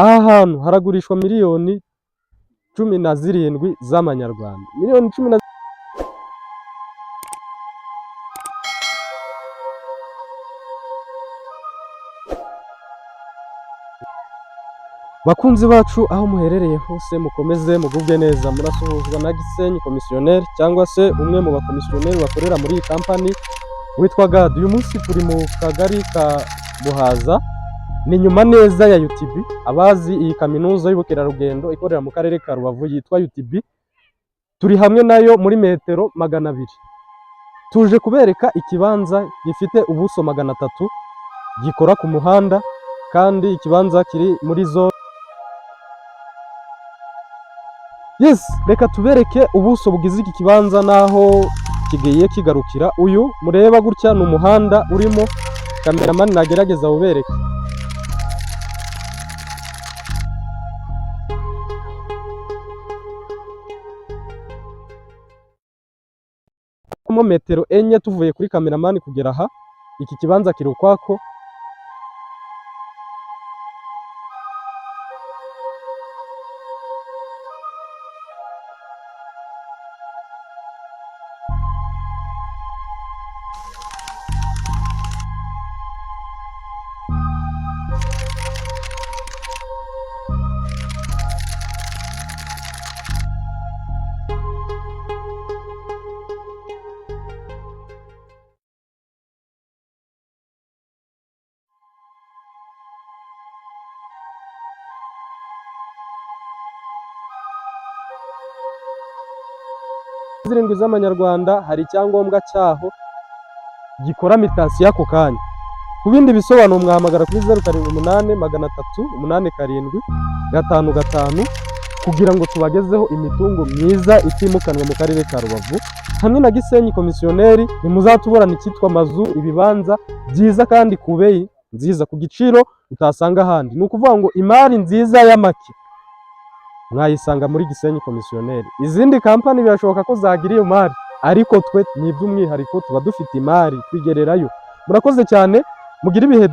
Aha hantu haragurishwa miliyoni 17 z'amanyarwanda, miliyoni cumi na. Bakunzi bacu, aho muherereye hose, mukomeze mugubwe neza. Murasuhuzwa na Gisenyi Komisiyoneri, cyangwa se umwe mu bakomisiyoneri bakorera muri iyi kampani witwa Gad. Uyu munsi turi mu kagari ka Buhaza, ni nyuma neza ya UTB. Abazi iyi kaminuza y'ubukerarugendo ikorera mu karere ka Rubavu yitwa UTB, turi hamwe nayo muri metero 200. Tuje kubereka ikibanza gifite ubuso 300, gikora ku muhanda, kandi ikibanza kiri muri zone. Yes, reka tubereke ubuso bugize iki kibanza n'aho kigiye kigarukira. Uyu mureba gutya ni umuhanda urimo. Kameramani nagerageza wubereke. Mo metero 4 tuvuye kuri kameramani kugera aha, iki kibanza kiri ukwako. 7 z'amanyarwanda. Hari icyangombwa cyaho gikora mutation ako kanya. Ku bindi bisobanuro mwahamagara kuri 0788 387 55, kugira ngo tubagezeho imitungo myiza itimukanwa mu karere ka Rubavu. Hamwe na Gisenyi Komisiyoneri ntimuzatuburana icyitwa amazu, ibibanza byiza, kandi ku beyi nziza, ku giciro utasanga ahandi. Ni ukuvuga ngo imari nziza y'amake mwayisanga muri Gisenyi Komisiyoneri. Izindi kampani birashoboka ko zagira iyo mari, ariko twe ni iby'umwihariko, tuba dufite imari twigererayo. Murakoze cyane, mugire ibihe.